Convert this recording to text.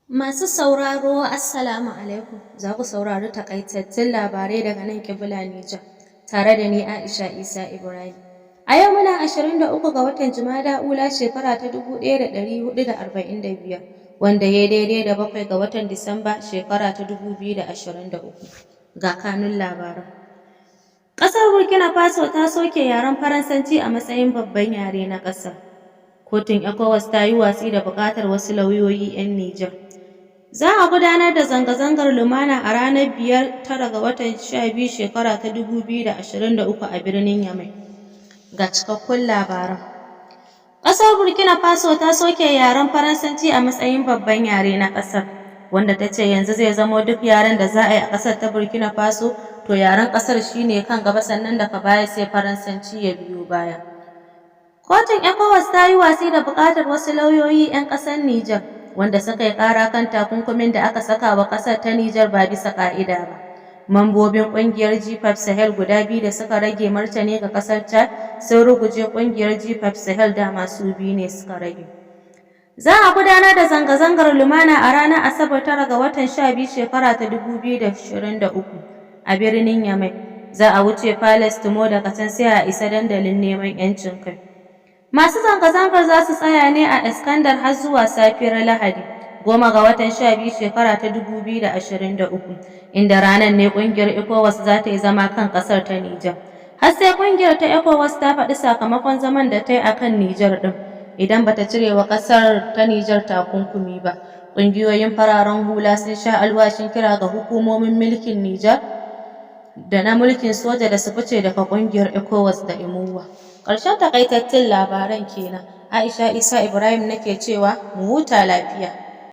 Masu sauraro, Assalamu alaikum. Za ku saurari takaitattun labarai daga nan Kibla Nijar, tare da ni Aisha Isa Ibrahim. A yau muna 23 ga watan Jumada Ula, shekara ta 1445, wanda ya daidai da 7 ga watan Disamba, shekara ta 2023. Ga kanun labaran. Ƙasar Burkina Faso ta soke yaren Faransanci a matsayin babban yare na ƙasar. Kotun ECOWAS ta yi watsi da buƙatar wasu lauyoyi 'yan Nijar. Za a gudanar da zanga-zangar lumana a ranar 5 9 ga watan 12, shekara ta 2023 a birnin Yamai. Ga cikakkun labaran. Ƙasar Burkina Faso ta soke yaren Faransanci a matsayin babban yare na ƙasar, wanda ta ce yanzu zai zamo duk yaren da za a yi a ƙasar ta Burkina Faso, to yaren ƙasar shi ne kan gaba, sannan daga baya sai Faransanci ya biyo baya. Kotun ECOWAS ta yi watsi da buƙatar wasu lauyoyi 'yan ƙasar Nijar, wanda suka yi ƙara kan takunkumin da aka saka wa ƙasar ta Nijar ba bisa ƙa'ida ba. Mambobin ƙungiyar G5 Sahel guda biyu da suka rage martani ga ƙasar Chad sun ruguje ƙungiyar G5 Sahel, dama su biyu ne suka rage. Za a gudanar da zanga-zangar lumana a ranar Asabar 9 ga watan 12, shekara ta 2023 a birnin Yamai. Za a wuce Place Tumo, daga can sai a isa dandalin neman 'yancin kai. Masu zanga-zangar za su tsaya ne a Iskandar har zuwa safiyar Lahadi, 10 ga watan 12, shekara ta 2023, inda ranar ne ƙungiyar ECOWAS za ta yi zama kan ƙasar ta Nijar. Har sai ƙungiyar ta ECOWAS ta faɗi sakamakon zaman da ta yi a kan Nijar ɗin, idan ba ta cire wa ƙasar ta Nijar takunkumi ba. Ƙungiyoyin fararen hula sun sha alwashin kira ga hukumomin mulkin Nijar da na mulkin soja da su fice daga ƙungiyar ECOWAS da UMOA. Ƙarshen takaitattun labaran kenan. Aisha Isa Ibrahim nake cewa mu huta lafiya.